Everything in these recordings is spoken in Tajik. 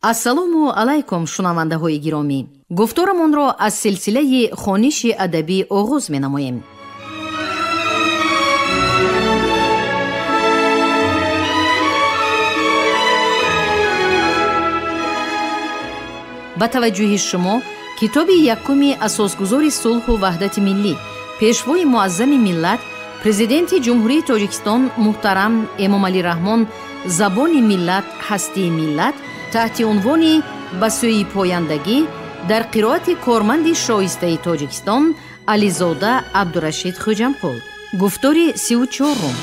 Ассалому алайкум, шунавандаҳои гиромӣ. Гуфторамонро аз силсилаи хониши адабӣ оғоз менамоем. Ба таваҷҷӯҳи шумо китоби якуми асосгузори сулҳу ваҳдати миллӣ, пешвои муаззами миллат, президенти Ҷумҳурии Тоҷикистон муҳтарам Эмомалӣ Раҳмон «Забони миллат, ҳастии миллат» таҳти унвони «Ба сӯи пояндагӣ» дар қироати корманди шоистаи Тоҷикистон Ализода Абдурашид Хӯҷамқул. Гуфтори 34-ум.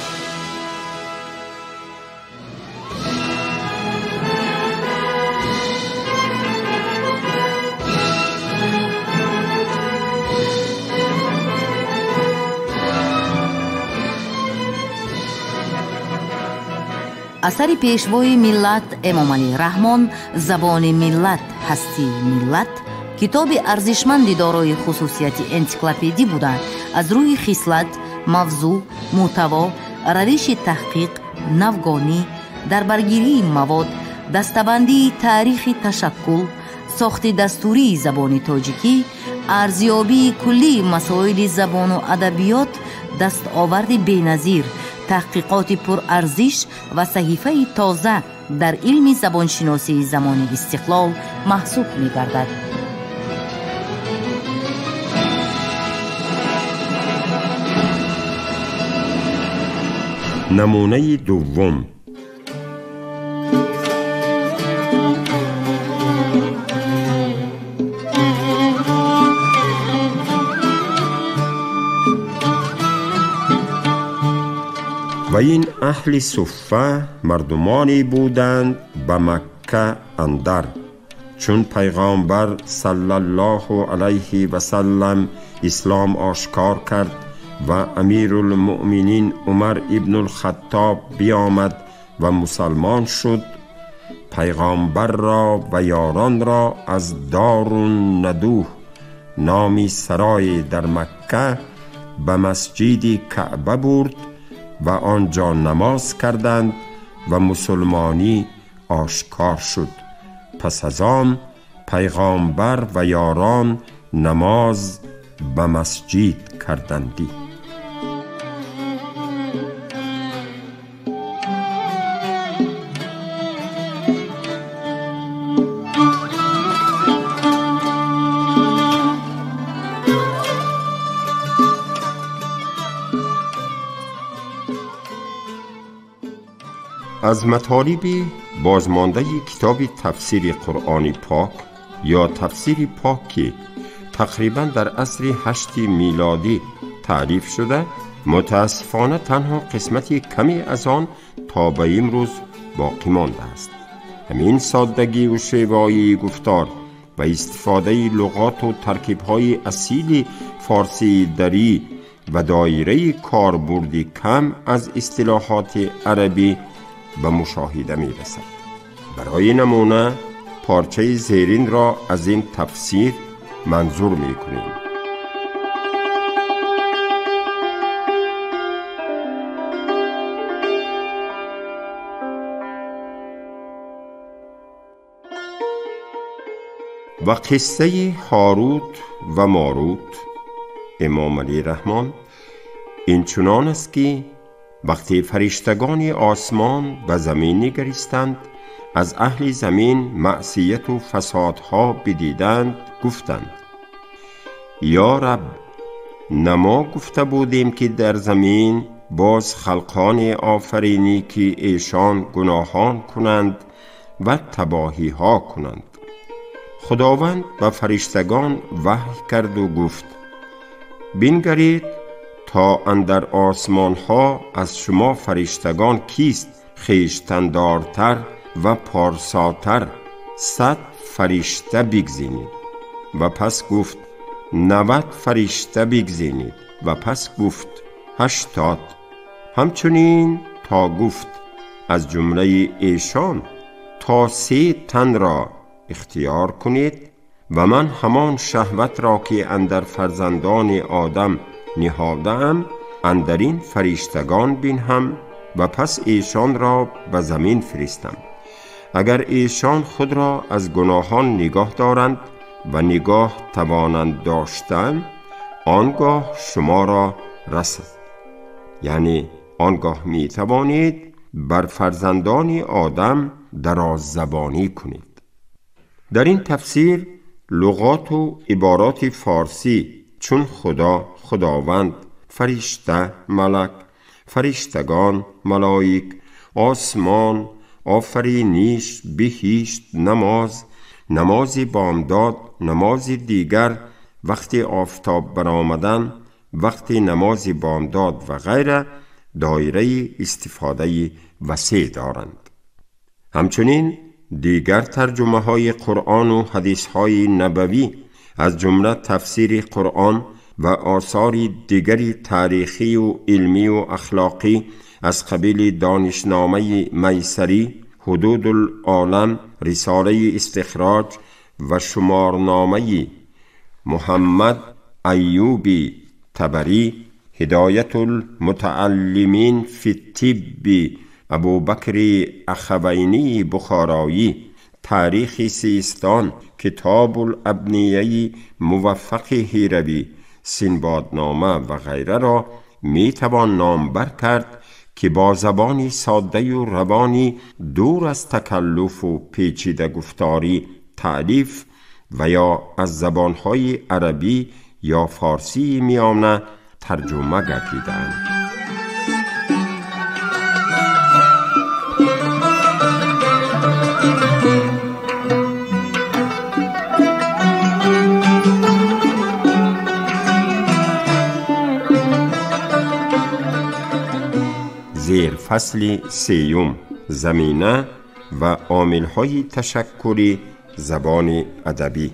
Асари пешвои миллат Эмомалӣ Раҳмон «Забони миллат, ҳастии миллат» китоби арзишманди дорои хусусияти энсиклопедӣ буда, аз рӯи хислат, мавзӯъ, мӯҳтаво, равиши таҳқиқ, навгонӣ, дарбаргирии мавод, дастабандии таърихи ташаккул, сохти дастурии забони тоҷикӣ, арзёбии куллии масоили забону адабиёт дастоварди беназир, таҳқиқоти пурарзиш ва саҳифаи тоза дар илми забоншиносии замони истиқлол маҳсуб мегардад. Намунаи дуввум. Ва ин аҳли суффа мардумоне буданд ба Макка андар, чун пайғомбар саллаллоҳу алайҳи васаллам ислом ошкор кард ва Амирулмуъминин Умар ибнулхаттоб биомад ва мусалмон шуд, пайғомбарро ва ёронро аз Дорун Надуҳ, номи сарое дар Макка, ба масҷиди Каъба бурд ва онҷо намоз карданд ва мусулмонӣ ошкор шуд. Пас аз он пайғомбар ва ёрон намоз ба масҷид кардандӣ. Аз матолиби бозмондаи китоби тафсири Қуръони пок ё тафсири пок, ки тақрибан дар асри 8 милодӣ таълиф шуда, мутаассифона танҳо қисмати каме аз он то ба имрӯз боқӣ мондааст. Ҳамин соддагиву шевоии гуфтор ва истифодаи луғоту таркибҳои асили форсии дарӣ ва доираи корбурди кам аз истилоҳоти арабӣ ба мушоҳида мерасад. Барои намуна порчаи зеринро аз ин тафсир манзур мекунем. Ва қиссаи Ҳорут ва Морут Эмомалӣ Раҳмон инчунон аст, ки вақте фариштагони осмон ба замин нигаристанд, аз аҳли замин маъсияту фасодҳо бидиданд, гуфтанд: «Ё Раб, на мо гуфта будем, ки дар замин боз халқоне офаринӣ, ки эшон гуноҳон кунанд ва табоҳиҳо кунанд?» Худованд ба фариштагон ваҳй карду гуфт: «Бингаред то андар осмонҳо аз шумо фариштагон кист хештандортар ва порсотар, 100 фаришта бигзинед». Ва пас гуфт: 90 фаришта бигзинед. Ва пас гуфт: 80. Ҳамчунин то гуфт: аз ҷумлаи эшон то 3 танро ихтиёр кунед ва ман ҳамон шаҳватро, ки андар фарзандони одам ниҳодаам, андар ин фариштагон бинҳам ва пас эшонро ба замин фиристам. اگر ایشان خود را از گناهان نگاه دارند و نگاه توانند داشتن، آنگاه شما را رسد. یعنی آنگاه می توانید بر فرزندان آدم دراز زبانی کنید. در این تفسیر لغات و عبارات فارسی چون خدا، خداوند، فرشته، ملک، فرشتگان، ملائک، آسمان، آفرینش، بهشت، نماز، نماز بامداد، نماز دیگر، وقتی آفتاب برآمدن، وقتی نماز بامداد و غیره دایره استفاده وسیع دارند. همچنین دیگر ترجمه های قرآن و حدیث های نبوی از جمله تفسیر قرآن و آثار دیگری تاریخی و علمی و اخلاقی از قبیل دانشنامه میسری، حدود العالم، رساله استخراج و شمارنامه محمد ایوبی طبری، هدایت المتعلمین فی الطب ابوبکر اخوینی بخارایی، تاریخ سیستان، کتاب الابنیه موفق هیروی، سینبادنامه و غیره را می توان نامبر کرد که با زبانی ساده و روانی دور از تکلف و پیچیده گفتاری تألیف و یا از زبانهای عربی یا فارسی میانه ترجمه گردیدند. زیر فصل سیوم، زمینه و عامل‌های تشکلی زبان ادبی.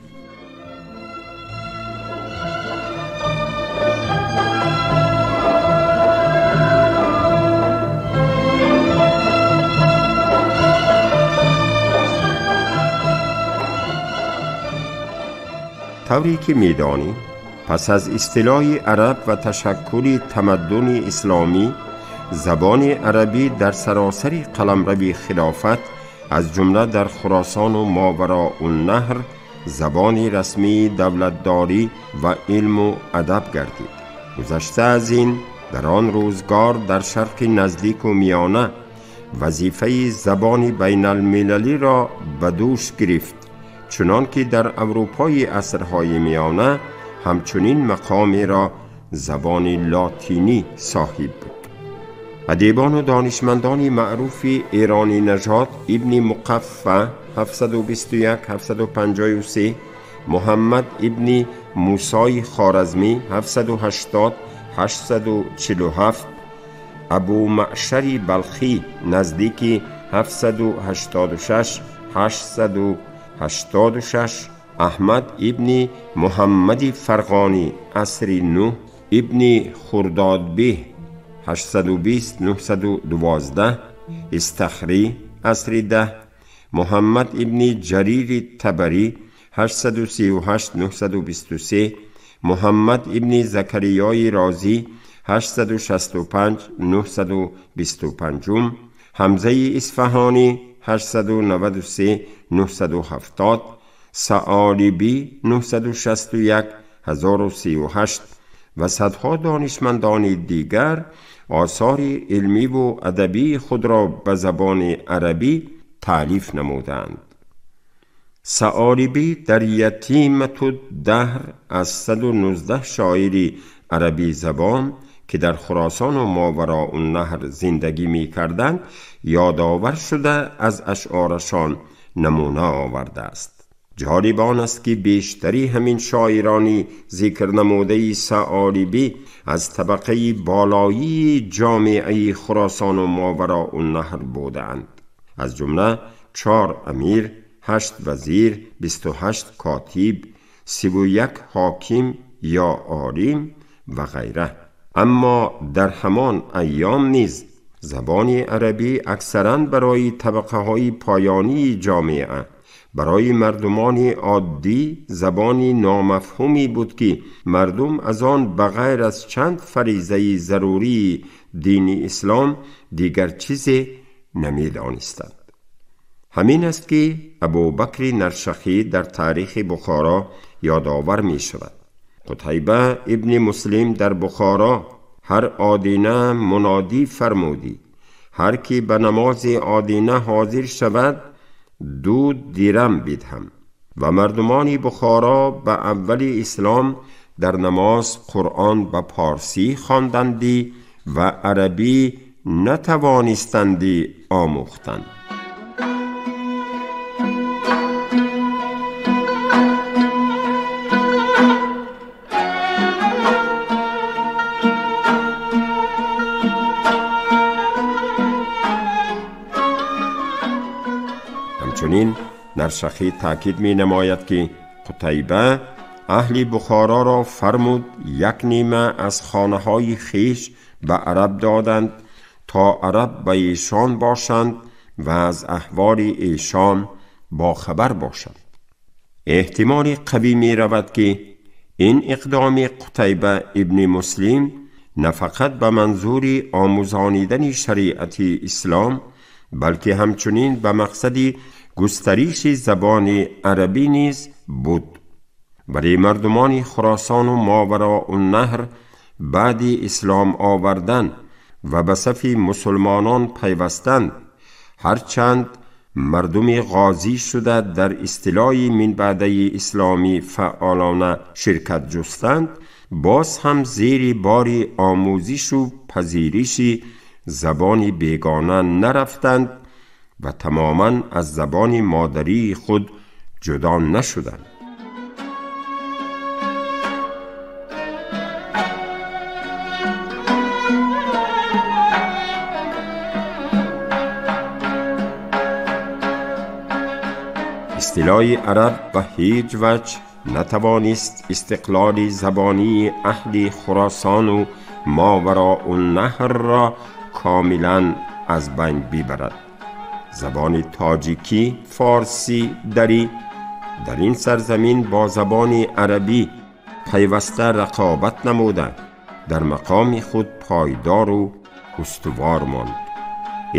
طوری که می‌دانیم پس از اصطلاح عرب و تشکل تمدن اسلامی، زبان عربی در سراسر قلمرو خلافت از جمله در خراسان و ماوراء النهر زبان رسمی دولتداری و علم و ادب گردید. گذشته از این، در آن روزگار در شرق نزدیک و میانه وظیفه زبان بین المللی را به دوش گرفت، چنان که در اروپای عصرهای میانه همچنین مقامی را زبان لاتینی صاحب بود. ادیبان و دانشمندان معروف ایرانی نژاد ابن مقفع 721-753، محمد ابن موسی خوارزمی 780-847، ابو معشر بلخی نزدیک 786-886، احمد ابن محمد فرغانی عصر 9، ابن خردادبه 820-912، استخری عصر 10، محمد ابن جریر طبری 838-923، محمد ابن زکریای رازی 865-925، حمزه اصفهانی 893-970، ثعالبی 961-1038 و صدها دانشمندان دیگر آثار علمی و ادبی خود را به زبان عربی تألیف نمودند. ثعالبی در یتیمة الدهر از 119 شاعر عربی زبان که در خراسان و ماوراء النهر زندگی می کردند یادآور شده از اشعارشان نمونه آورده است. جالب آن است که بیشتری همین شاعرانی ذکر نموده ثعالبی از طبقه بالایی جامعه خراسان و ماوراء النهر بودند، از جمله 4 امیر، 8 وزیر، 28 کاتب، 31 حاکم یا عالم و غیره. اما در همان ایام نیز زبان عربی اکثراً برای طبقه های پایانی جامعه، برای مردمان عادی زبانی نامفهومی بود که مردم از آن بغیر از چند فریضه ضروری دین اسلام دیگر چیزی نمی‌دانستند. Ҳамин аст, ки Абубакри Наршахӣ дар таърихи Бухоро ёдовар мешавад. Қутайба ибни Муслим дар Бухоро ҳар одина мунодӣ фармудӣ: ҳар ки ба намози одина ҳозир шавад, 2 дирам бидҳам. Ва мардумони Бухоро ба аввали ислом дар намоз Қуръон ба парсӣ хондандӣ ва арабӣ натавонистандӣ омӯхтанд. Ҳамчунин Наршахӣ таъкид менамояд, ки Қутайба аҳли Бухороро фармуд як нима аз хонаҳои хеш ба араб доданд то араб ба эшон бошанд ва аз аҳволи эшон бохабар бошанд. Эҳтимоли қавӣ меравад, ки ин иқдоми Қутайба ибни Муслим на фақат ба манзури омӯзонидани шариати ислом, балки ҳамчунин ба мақсади густариши забони арабӣ низ буд. Вале мардумони Хуросону Мовароуннаҳр баъди ислом овардан ва ба сафи мусулмонон пайвастанд, ҳарчанд мардуми ғозӣ шуда дар истилои минбаъдаи исломӣ фаъолона ширкат ҷустанд, боз ҳам зери бори омӯзишу пазириши забони бегона нарафтанд ва тамоман аз забони модарии худ ҷудо нашуданд. Истилои араб ба ҳеҷ ваҷҳ натавонист истиқлоли забонии аҳли Хуросону Мовароуннаҳрро комилан аз байн бибарад. Забони тоҷикӣ, форсӣ, дарӣ дар ин сарзамин бо забони арабӣ пайваста рақобат намуда дар мақоми худ пойдору устувор монд.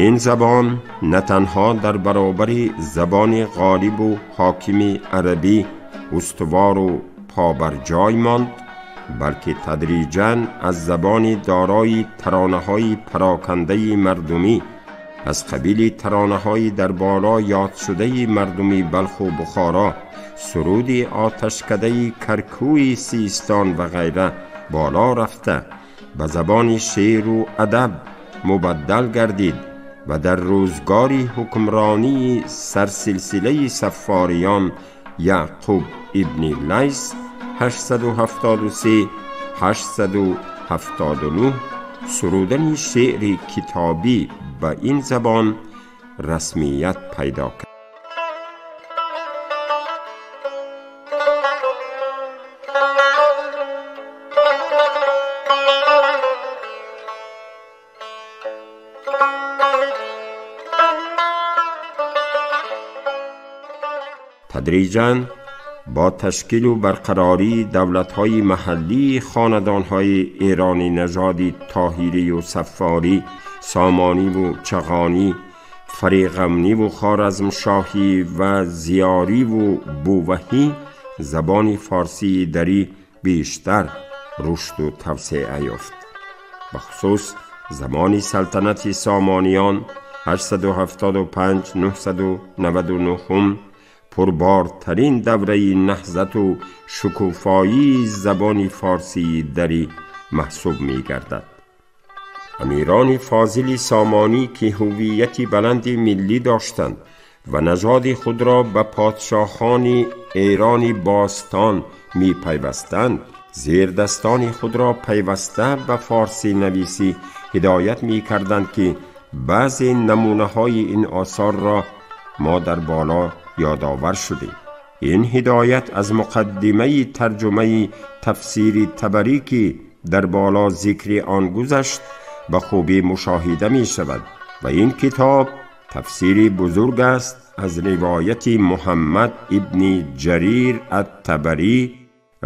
Ин забон на танҳо дар баробари забони ғолибу ҳокими арабӣ устувору побарҷой монд, балки тадриҷан аз забони дорои таронаҳои парокандаи мардумӣ аз қабили таронаҳои дар боло ёдшудаи мардуми Балху Бухоро, суруди оташкадаи Каркӯи Систон ва ғайра боло рафта ба забони шеъру адаб мубаддал гардид ва дар рӯзгори ҳукмронии сарсилсилаи Саффориён Яъқуб ибни Лайс 873 879 сурудани шеъри китобӣ ба ин забон расмият пайдо кард. Тадриҷан бо ташкилу барқарории давлатҳои маҳаллии хонадонҳои эронӣ нажоди Тоҳирию Саффорӣ, Сомониву Чағонӣ, Фариғамниву Хоразмшоҳӣ ва Зиёриву Буваҳӣ забони форсии дарӣ бештар рушду тавсеа ёфт. Бахусус замони салтанати Сомониён 875 999 пурбортарин давраи наҳзату шукуфоии забони форсии дарӣ маҳсуб мегардад. Амирони фозили Сомонӣ, ки ҳуввияти баланди миллӣ доштанд ва нажоди худро ба подшоҳони Эрони бостон мепайвастанд, зердастони худро пайваста ба форсӣ нависӣ ҳидоят мекарданд, ки баъзе намунаҳои ин осорро мо дар боло ёдовар шудем. Ин ҳидоят аз муқаддимаи тарҷумаи тафсири Табарӣ, ки дар боло зикри он гузашт, ба хубӣ мушоҳида мешавад ва ин китоб тафсири бузург аст аз ривояти Муҳаммад ибни Ҷарир ат-Табарӣ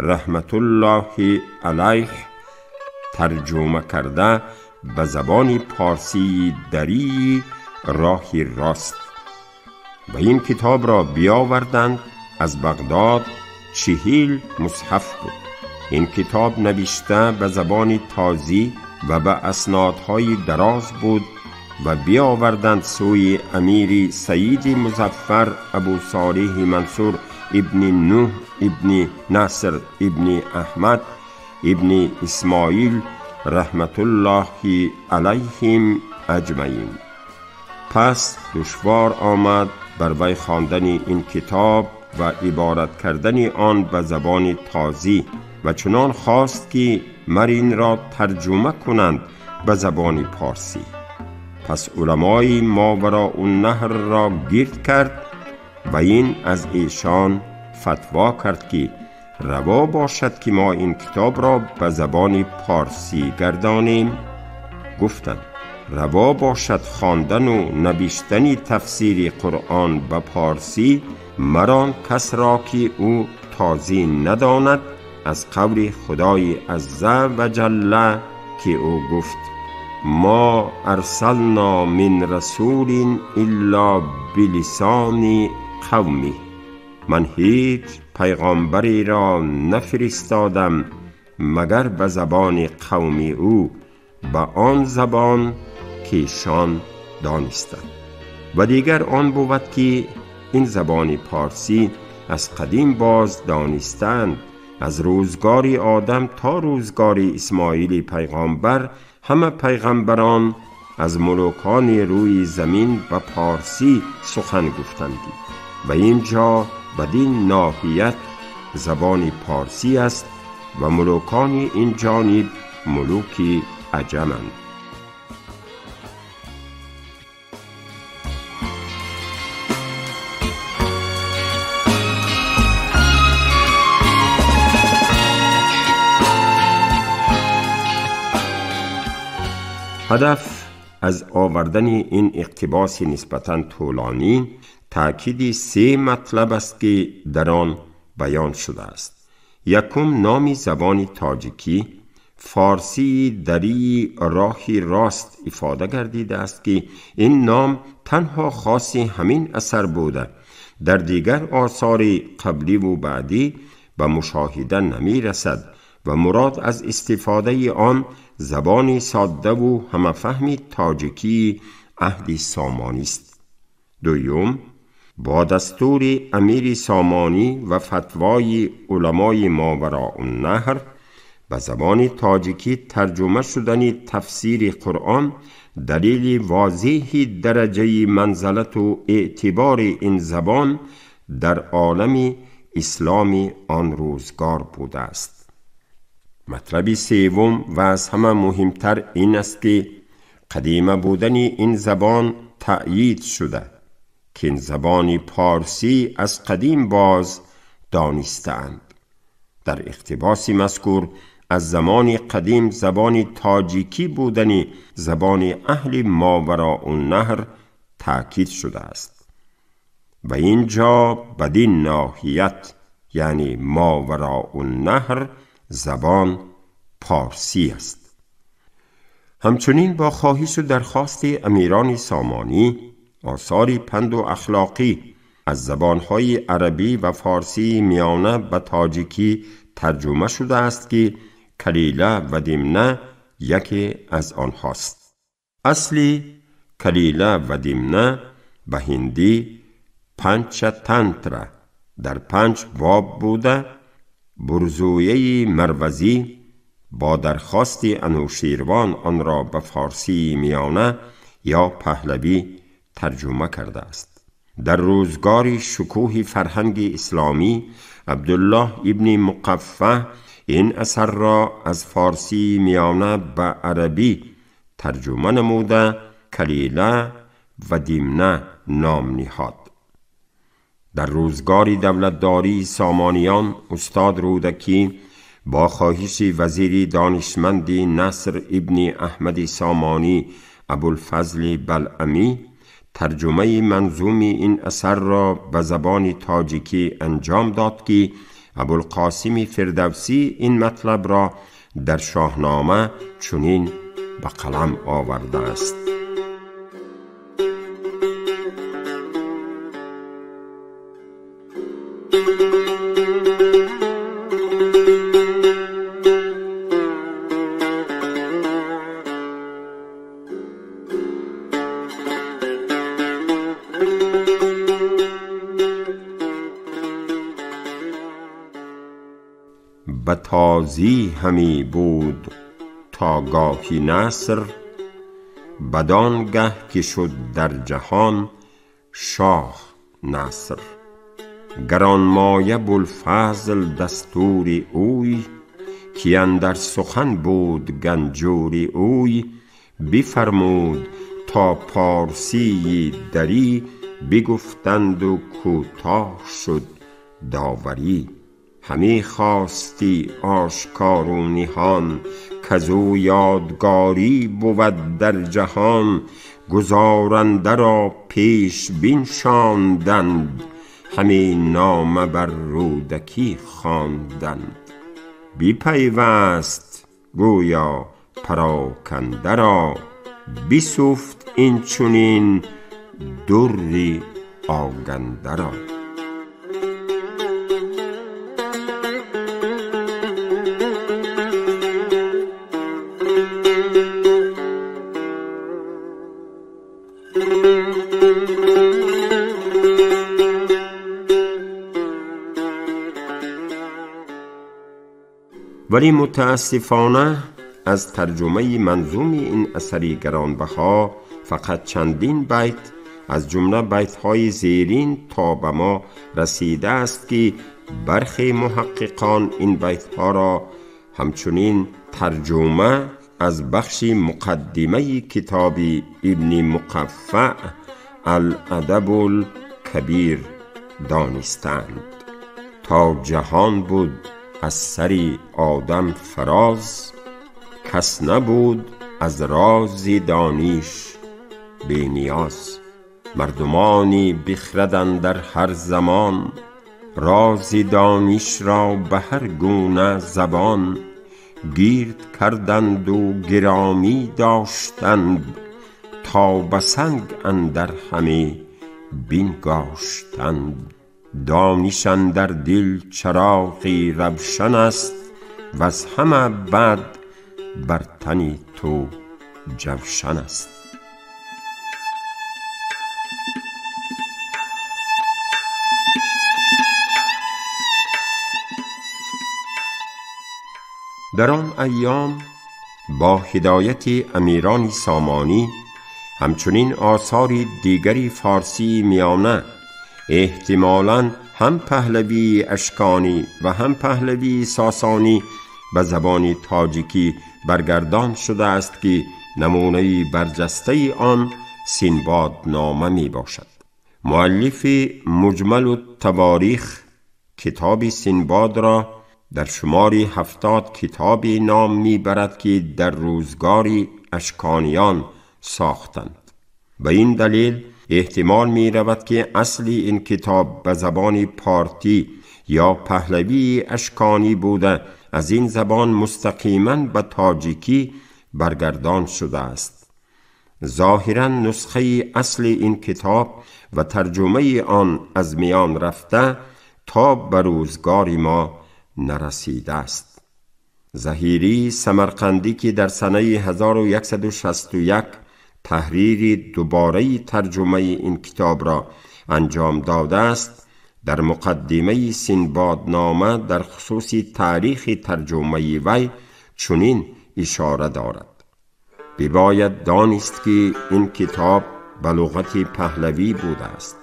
раҳматуллоҳи алайҳ тарҷума карда ба забони парсии дарии роҳи рост. و این کتاب را بیاوردند از بغداد 40 مصحف بود. این کتاب نوشته به زبان تازی و به اسنادهای دراز بود و بیاوردند سوی امیر سعید مظفر ابو صالح منصور ابن نوح ابن نصر ابن احمد ابن اسماعیل رحمت الله علیهم اجمعین. پس دشوار آمد بر وی خواندن این کتاب و عبارت کردن آن به زبان تازی و چنان خواست که مر این را ترجمه کنند به زبان پارسی. پس علمای ماوراء النهر را گرد کرد و این از ایشان فتوا کرد که روا باشد که ما این کتاب را به زبان پارسی گردانیم. گفتند روا باشد خواندن و نوشتن تفسیر قرآن به پارسی مران کس را که او تازی نداند، از قول خدای عز و جل که او گفت ما ارسلنا من رسول الا بلسان قومه. من هیچ پیغامبری را نفرستادم مگر به زبان قوم او، به آن زبان که ایشان دانستند. و دیگر آن بود که این زبان پارسی از قدیم باز دانستند، از روزگار آدم تا روزگار اسماعیل پیغامبر همه پیغمبران از ملوکان روی زمین به پارسی سخن گفتندی و اینجا بدین ناحیت زبان پارسی است و ملوکان این جانب ملوک عجمند. هدف از آوردن این اقتباس نسبتاً طولانی تأکید 3 مطلب است که در آن بیان شده است. یکم، نام زبان تاجیکی فارسی دری راهی راست افاده گردیده است که این نام تنها خاص همین اثر بوده، در دیگر آثار قبلی و بعدی به مشاهده نمی رسد و مراد از استفاده آن زبان ساده و همفهم تاجیکی عهد سامانی است. دوم، با دستور امیر سامانی و فتوای علمای ماوراء النهر به زبان تاجیکی ترجمه شدن تفسیر قرآن دلیل واضح درجه منزلت و اعتبار این زبان در عالم اسلامی آن روزگار بوده است. مطلب سوم و از همه مهمتر این است که قدیمه بودن این زبان تأیید شده که این زبان پارسی از قدیم باز دانستند. در اقتباس مذکور از زمان قدیم زبان تاجیکی بودن زبان اهل ماوراء النهر تأکید شده است و اینجا بدین ناحیت یعنی ماوراء النهر زبان پارسی است. همچنین با خواهش و درخواست امیران سامانی آثار پند و اخلاقی از زبانهای عربی و فارسی میانه به تاجیکی ترجمه شده است که کلیله و دمنه یکی از آنهاست. اصلی کلیله و دمنه به هندی پنچتانترا در 5 باب بوده. برزویه مروزی با درخواست انوشیروان آن را به فارسی میانه یا پهلوی ترجمه کرده است. در روزگار شکوه فرهنگ اسلامی عبدالله ابن مقفع این اثر را از فارسی میانه به عربی ترجمه نموده کلیله و دمنه نام نهاد. در روزگار دولتداری سامانیان استاد رودکی با خواهش وزیر دانشمند نصر ابن احمد سامانی ابوالفضل بلعمی ترجمه منظوم این اثر را به زبان تاجیکی انجام داد که ابوالقاسم فردوسی این مطلب را در شاهنامه چنین به قلم آورده است. به تازی همی بود تا گاهی نصر، بدان گه که شد در جهان شاه نصر. گرانمایه بوالفضل دستور اوی، که اندر سخن بود گنجور اوی. بفرمود تا پارسی دری، بگفتند و کوتاه شد داوری. همی خواستی آشکار و نهان، کزو یادگاری بود در جهان. گزارنده را پیش بنشاندند، همی نامه بر رودکی خواندند. بپیوست گویا پراکنده را، بسفت این چنین دری آگنده را. ولی متاسفانه از ترجمه منظوم این اثر گرانبها فقط چندین بیت از جمله بیت‌های زیرین تا به ما رسیده است که برخی محققان این بیت‌ها را همچنین ترجمه از بخش مقدمه کتاب ابن مقفع الادب الکبیر دانستند. تا جهان بود از سر آدم فراز، کس نبود از راز دانش بی نیاز. مردمانی بخردند در هر زمان، راز دانش را به هر گونه زبان. گیرد کردند و گرامی داشتند، تا به سنگ اندر همه بنگاشتند. دانش اندر دل چراغی روشن است، وز همه بد بر تن تو جوشن است. در آن ایام با هدایت امیران سامانی همچنین آثار دیگری فارسی میانه، احتمالاً هم پهلوی اشکانی و هم پهلوی ساسانی به زبان تاجیکی برگردان شده است که نمونه برجسته آن سینباد نامه می باشد. مؤلف مجمل التواریخ کتاب سینباد را در شمار 70 کتاب نام می برد که در روزگار اشکانیان ساختند. به این دلیل احتمال می رود که اصل این کتاب به زبان پارتی یا پهلوی اشکانی بوده، از این زبان مستقیما به تاجیکی برگردان شده است. ظاهرا نسخه اصل این کتاب و ترجمه آن از میان رفته تا به روزگار ما نرسیده است. ظهیری سمرقندی که در سنه 1161 تحریر دوباره ترجمه این کتاب را انجام داده است، در مقدمه سینبادنامه در خصوص تاریخ ترجمه وی چنین اشاره دارد: بباید دانست که این کتاب به لغت پهلوی بوده است.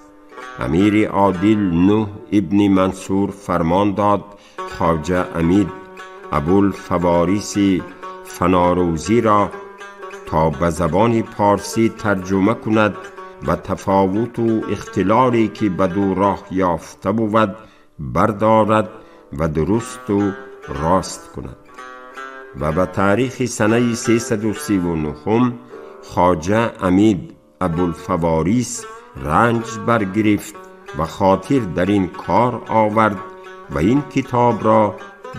امیر عادل نوح ابن منصور فرمان داد خواجه امید ابوالفواریس فناروزی را تا به زبان پارسی ترجمه کند و تفاوت و اختلالی که به دو راه یافته بود بردارد و درست و راست کند. و به تاریخ سنه 339 خواجه امید ابوالفواریس رنج برگرفت و خاطر در این کار آورد و این کتاب را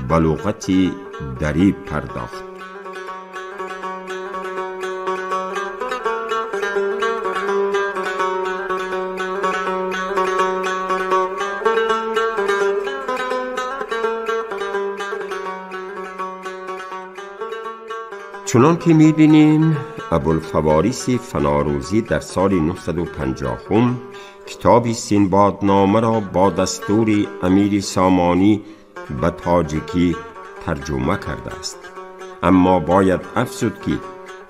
به لغت دری پرداخت. چنان که می‌بینیم ابوالفوارس فناروزی در سال 950 کتاب سینبادنامه را با دستور امیر سامانی به تاجیکی ترجمه کرده است. اما باید افزود که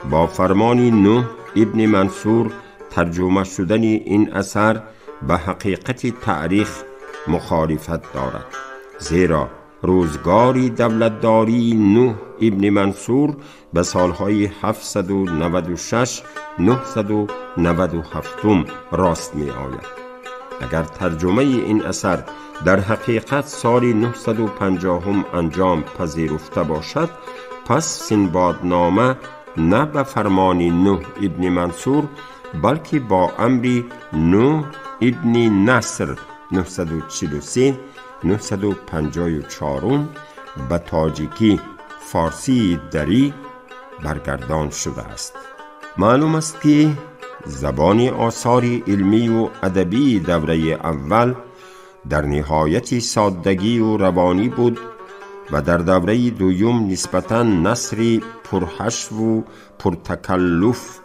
با فرمان نوح ابن منصور ترجمه شدن این اثر به حقیقت تاریخ مخالفت دارد، زیرا روزگاری دولتداری نوح ابن منصور به سالهای 796 997 راست می آید. اگر ترجمه این اثر در حقیقت سال 950 انجام پذیرفته باشد، پس سینبادنامه نه به فرمان نوح ابن منصور بلکه با امر نوح ابن نصر 943 954 به تاجیکی فارسی دری برگردان شده است. معلوم است که زبان آثار علمی و ادبی دوره اول در نهایت سادگی و روانی بود و در دوره دوم نسبتاً نثر پرحشو و پرتکلف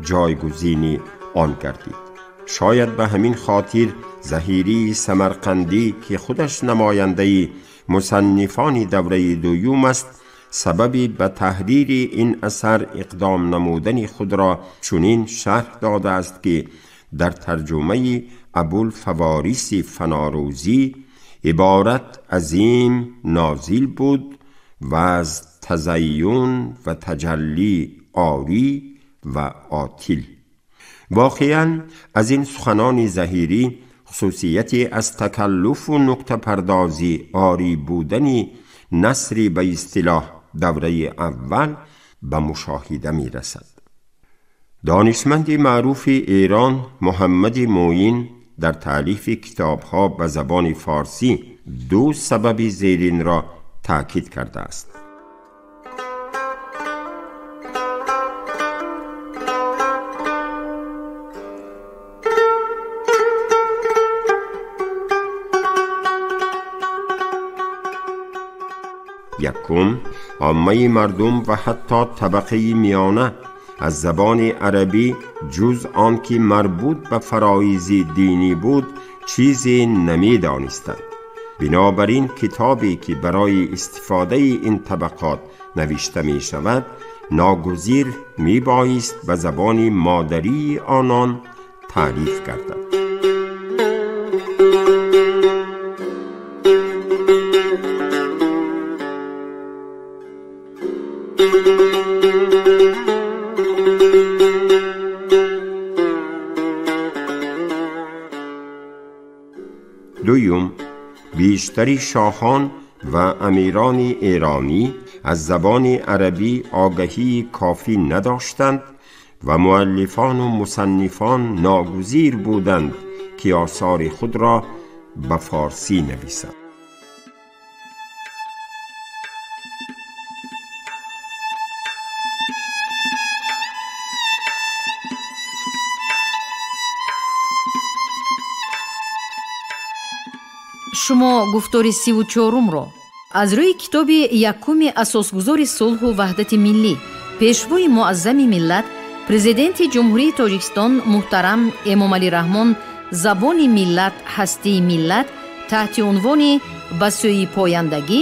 جایگزین آن گردید. شاید به همین خاطر ظهیری سمرقندی که خودش نماینده مصنفان دوره دوم است، سبب به تحریر این اثر اقدام نمودن خود را چنین شرح داده است که در ترجمه ابوالفوارس فناروزی عبارت عظیم نازل بود و از تزیین و تجلی عاری و عاطل. واقعا از این سخنان ظهیری خصوصیت از تکلف و نکته پردازی عاری بودن نثر به اصطلاح دوره اول به مشاهده می رسد. دانشمند معروف ایران محمد معین در تألیف کتابها به زبان فارسی دو سبب زیرین را تأکید کرده است. یکم، عامه مردم و حتی طبقه میانه از زبان عربی جز آن که مربوط به فرایض دینی بود چیزی نمی‌دانستند. بنابراین کتابی که برای استفاده این طبقات نوشته می شود ناگزیر می بایست به زبان مادری آنان تعریف گردد. دوم، بیشتری شاهان و امیران ایرانی از زبان عربی آگاهی کافی نداشتند و مؤلفان و مصنفان ناگزیر بودند که آثار خود را به فارسی نویسند. Шумо гуфтори 34-умро аз рӯи китоби якуми асосгузори сулҳу ваҳдати миллӣ, пешвои муаззами миллат, президенти Ҷумҳурии Тоҷикистон муҳтарам Эмомалӣ Раҳмон «Забони миллат, ҳастии миллат» таҳти унвони «Ба сӯи пояндагӣ»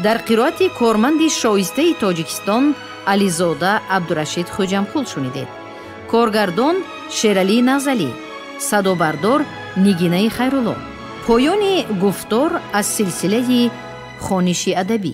дар қироати корманди шоистаи Тоҷикистон Ализода Абдурашид Хӯҷамқул шунидед. Коргардон Шералӣ Назалӣ, садобардор Нигинаи Хайрулло. Поёни гуфтор аз силсилаи хониши адабӣ.